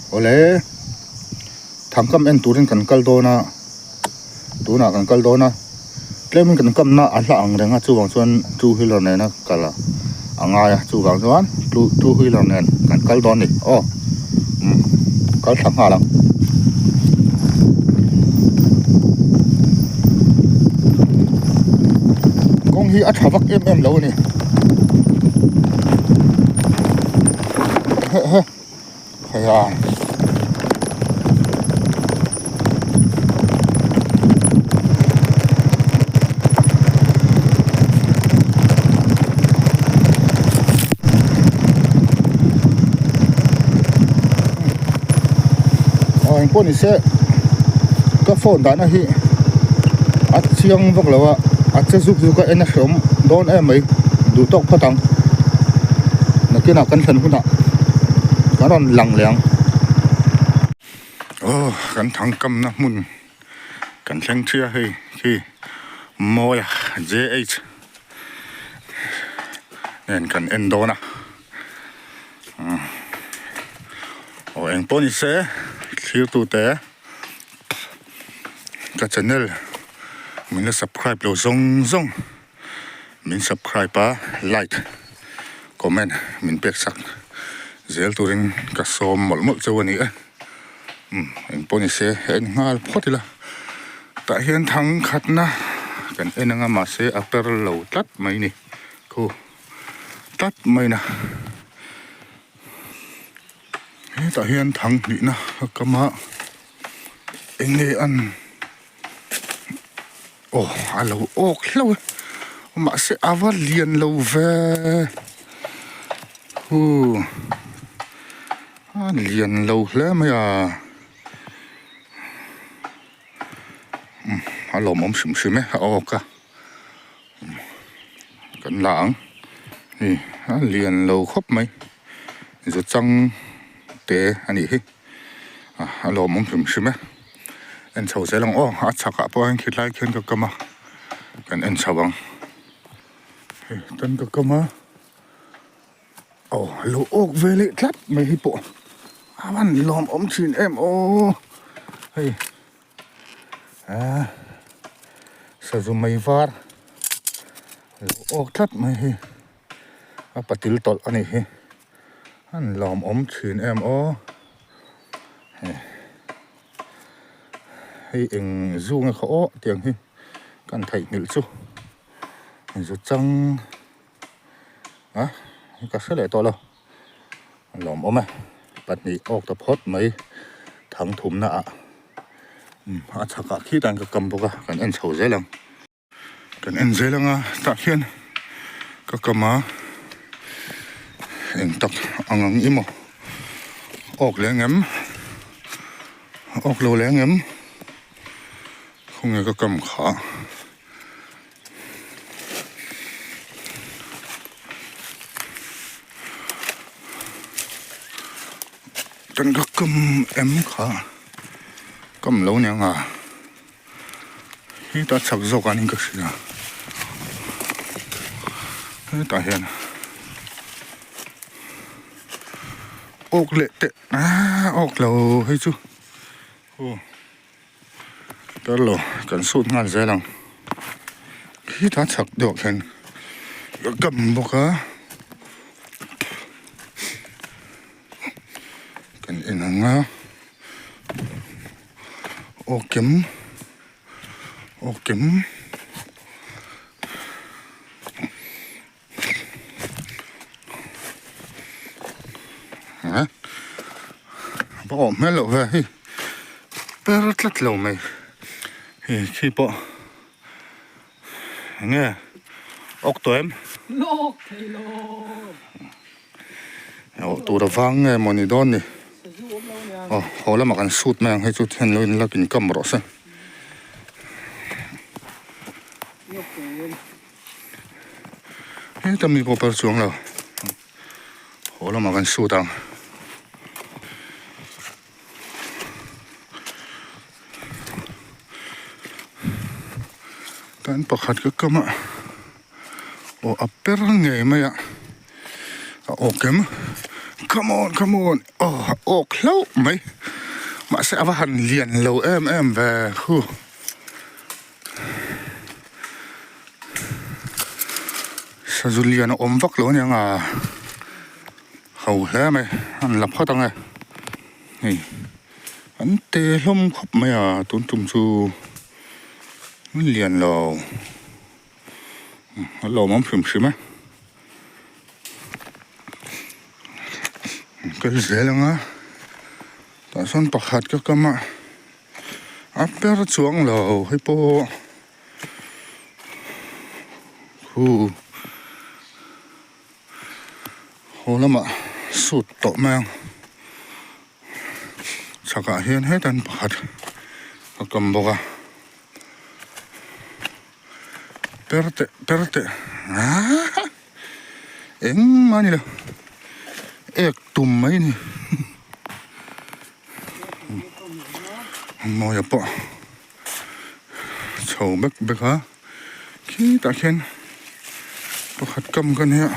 Awle, thangkam en turin kan kal dawn a, tunah kan kal dawn a, tlemin kan kamna a hla ang reng a, chuvang chuan two wheeler nena kal a ngai a, chuvang chuan two wheeler nen kan kal dawn a ni aw, umm kal thla nghal ang. Kawng hi a tha vak em em lo a ni. Hei a. Aw engpawh ni se ka phone dahna hi a chiang vak lo a a che zuk zuk a en a hreawm dawn em mai duh tawk phawt ang nakinah kan thlen hunah kan rawn lang leh ang aw kan thangkamna hmun kan thleng ṭhia hei khi mawi a J_H nen kan en dawn a aw engpawh ni se thlir tute ka channel min la subscribe lo zawng zawng. Min subscribe a, like, comment min pek sak zel turin ka sawm mawlh mawlh cheu a ni e. Umm engpawh ni se en nghal phawt ila tah hian thang khatna kan en anga mahse a per lo tlat mai ni khu tlat mai na hetah hian thang hnihna a kam a eng nge an. Aw a lo awk hlauh e mahse a va lian lo ve huh a lian lo hle mai a umm a lawmawm hrim hrim e a awk a kan la ang hei a lian lo khawp mai zu chang te a nih hi. A lawmawm hrim hrim e en chho zel ang aw a chhakah pawh hian khilai khian ka kam a kan en chho ang hei tan ka kam a aw a lo awk ve leh tlat mai hi pawh a van lawmawm thin em aw hei ah sazu mai var a lo awk tlat mai hi a patil tawlh a nih hi. An lawmawm thin em aw hei eng zu nge kha aw tiang hi kan theihnghilh chu zu chang a ka hre leh tawh lo a lawmawm e pahnih awk ta phawt mai thang thumna ah a chhakah khitah ka kam bawk a kan en chho zel ang. Kan en zel anga tah khian ka kam a eng tak ang ang i maw awk leh ang em awk lo leh ang em khawnge ka kam kha kan ka kam em kha kam lo nia nga. Hetah chak zawk ah niin ka hria hetah hian awk leh teh aaa awk lo hei chu aw tel lo kan sut nghal zel ang hetah chak deuh ah khian ka kam bawk a kan en ang a. Aw kem aw kem eh va awm hmel loh ve hei per tlat lo mai hei khi pawh eng nge awk tawh em lawk thei lo Awh tur avang nge maw ni dawn ni aw haw lamah kan sut mai ang hei chu thian lo in la in kam rawh se heta mi pawh per chuang lo haw lamah kan sut ang. Tan pakhat ka kam a aw a per ngei mai a a awk em. Come on come on aw a awk hlauh mai mahse a va han lian lo em em ve hu. Sazu lian a awm vak lo aniang a ho hle mai an la phawt ang e hei an te hlawm khawp mai a tun tum chu an lian lo a lawmawm hrim hrim e an kal zel ang a tah sawn pakhat ka kam a. A per chuang lo hei pawh khu haw lamah sut tawh mai ang chhakah hian hetan pakhat a kam bawk a per teh per teh aaa engmah a ni lo ek tum mai a ni. Mawia pawh chho bek bek a khitah khian pakhat kam ka nia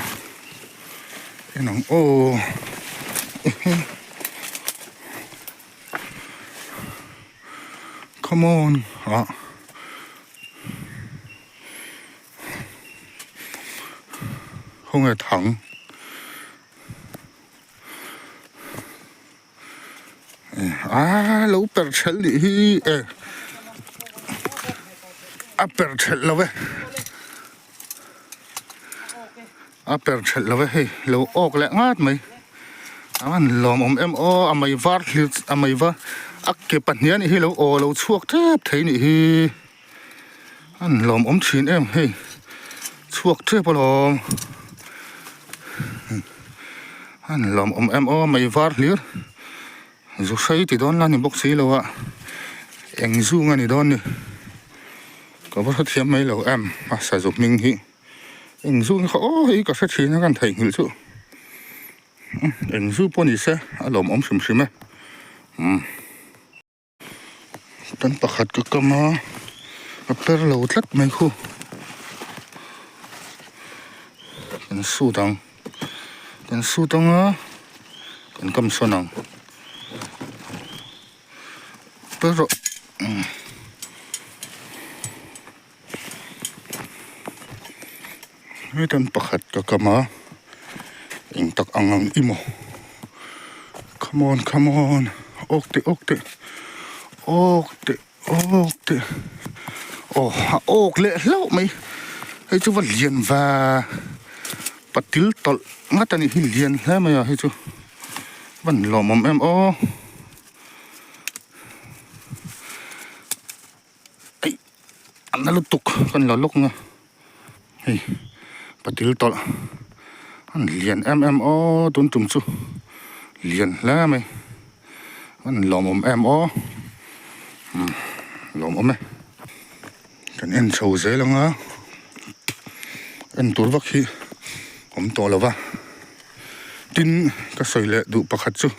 en ang aw come on ah. Khawnge thang. Aaa lo per thelh nih hi e a per thelh lo e a per thelh lo e hei lo awk leh ngat mai a van lawmawm em aw a mei var hlir a mei var a ke pahnih a nih hi lo aw lo chhuak tep thei nih hi a ni lawmawm thin em hei chhuak tep alawm a ni lawmawm em aw mei var hlir zu hrei ti dawn la ni bawk si lo a eng zung a ni dawn ni ka va hrethiam mai lo em a sazu hming hi eng zung kha aw hei ka hre thin a kan theihnghilh chu eng zu pawh ni se a lawmawm hrim hrim e umm. Kan pakhat ka kam a a per lo tlat mai khu kan sut ang kan sut ang a kan kam sawn ang per rawh umm hetan pakhat ka kam a eng tak ang ang i maw come on come on awk teh awk teh awk teh awk teh aw a awk leh hlauh mai hei chu va lian va patil tawlh ngat a nih hi lian hle mai a hei chu va ni lawmawm em aw. Aih a na lutuk kan la lawk ang a hei patil tawlh a ni lian em em aw tun tum chu lian hle mai a ni lawmawm em aw umm lawmawm e kan en chho zel ang a en tur vak hi awm tawh lo va tin ka sawi leh duh pakhat chu.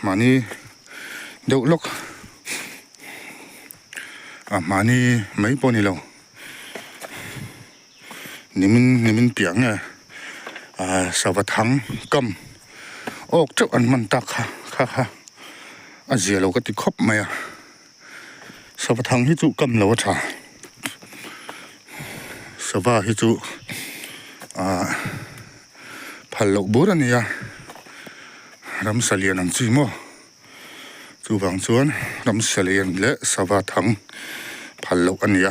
Mahni deuh lawk a mahni mai pawh a ni lo nimin nimin piah nge ah sava thang kam awk teuh an hman tak kha kha kha a zia lo ka ti khawp mai a sava thang hi chu kam lo a tha sava hi chu ah. Phal loh bur a nia, ramsa lian ang chi maw? Chuvang chuan ramsa lian leh sava thang phal loh a nia.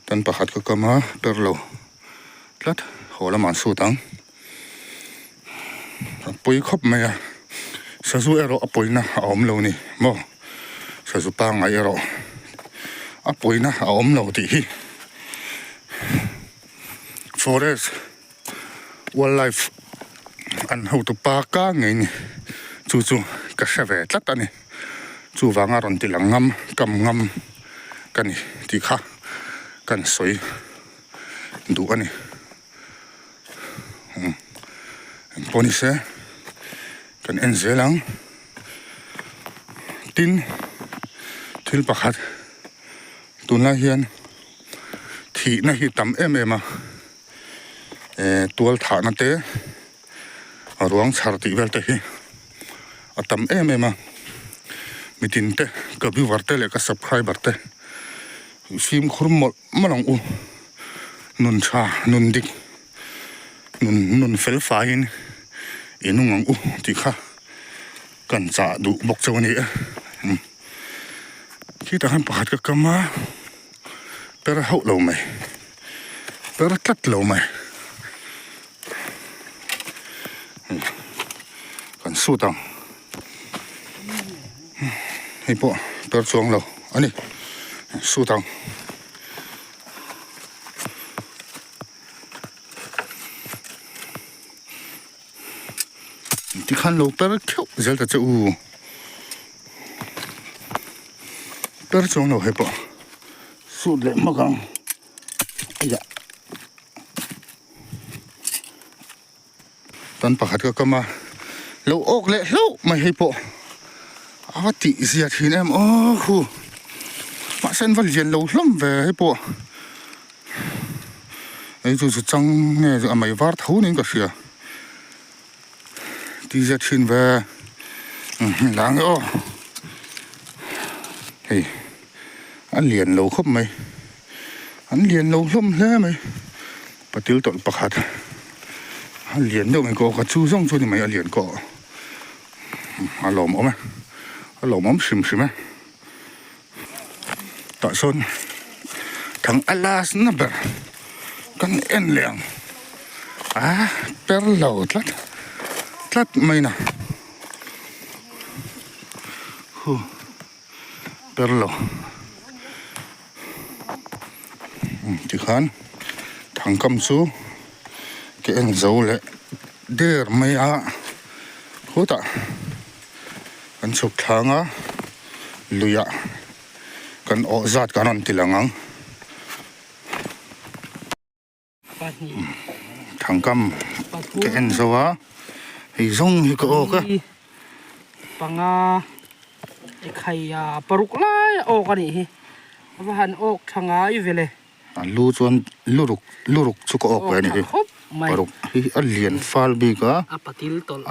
Tan pakhat ka kam a, per lo tlat haw lamah an sut ang. A pawi khawp mai a, sazu erawh a pawina a awm lo ni maw? Sazu pangngai erawh a pawina a awm lo tih hi forest. Wildlife an hotu pa ka ngei ni chu chu ka hre ve tlat a ni chuvanga rawn ti lang ngam kam ngam ka ni tih kha kan sawi duh a ni umm engpawh ni se kan en zel ang tin thil pakhat tunlai hian thihna hi tam em em a. Eh tual thahna te. Ruang chhar tih vel te hi a tam em em a, mitin te ka viewer te leh ka subscriber te fimkhur mawlh mawlh ang u, nun tha nun dik nun nun fel faiin i nung ang u tih kha kan chah duh bawk chauh a ni e. Khitah khan pakhat ka kam a, per hauh lo mai, per tlat lo mai. Kan sut ang hei pawh per chuang lo a ni sut ang. Tikhan lo per theuh zel ta che u per chuang lo hei pawh sut leh hmak ang. Tan pakhat ka kam a, lo awk leh hlauh mai hei pawh a va tih zia thin em aw khu mahse an va lian lo hlawm ve hei pawh hei chu chu chang nge a mei var tho niin ka hria tih zia thin ve la nge aw hei a lian lo khawp mai. An lian lo hlawm hle mai patil tawlh pakhat a lian deuh mai kawh ka chu zawng chu a ni mai a lian kawh a lawmawm e a lawmawm hrim hrim e tah sawn thang a last na ber kan en leh ang a per lo tlat tlat mai na hu. Per lo tikhan thangkam chu ke en zo leh der mai a khutah kan chhuk thlang a luiah kan awh zat kan rawn ti lang ang. Thangkam ka en zo a, hei zawng hi ka awk a. Panga ekhai a paruk lai a awk a nih hi, a va han awk tha ngai ve le. A lu chuan luruk luruk chu ka awk ve a nih hi, paruk hi a lian fal bik a,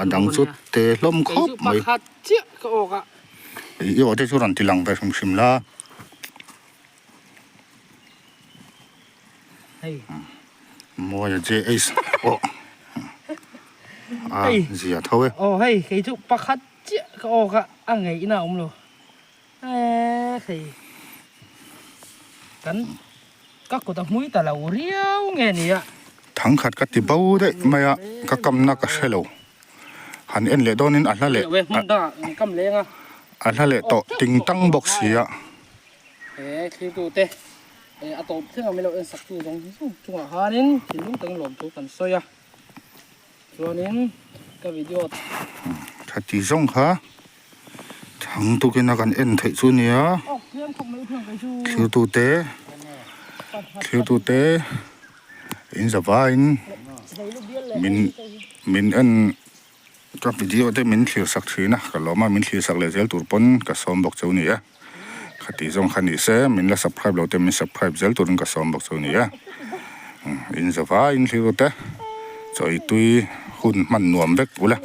a dang chu te hlawm khawp mai. Kei chu pakhat chiah ka awk a. I awh te chu rawn ti lang ve hrim hrim la. Mawi a JH pawh a zia tho e. Aw hei kei chu pakhat chiah ka awk a a ngaihna a awm lo e hei kan ka kut a hmui ta lo riau nge ni a. Thangkhat ka ti bo daih mai a ka kamna ka hre lo han en leh dawnin a hla leh a hla leh tawh ting tang bawk si a. He thlirtute a tawp thleng a min lo en sak tu zawng zawng chungah khanin thinlung takin lawmthu kan sawi a, chuanin ka video. Tha ti zawng kha thang tukin a kan en theih chu nia thlirtute thlirtute in zavaiin min min en. Ka video te min thlir sak thin a, ka lawm a, min thlir sak leh zel tur pawn ka sawm bawk cheu ni e. Khati zawng kha ni se, min la subscribe lo te min subscribe zel turin ka sawm bawk cheu ni e. In zavai in thlir u te, chawi tui hun hman nuam vek ula.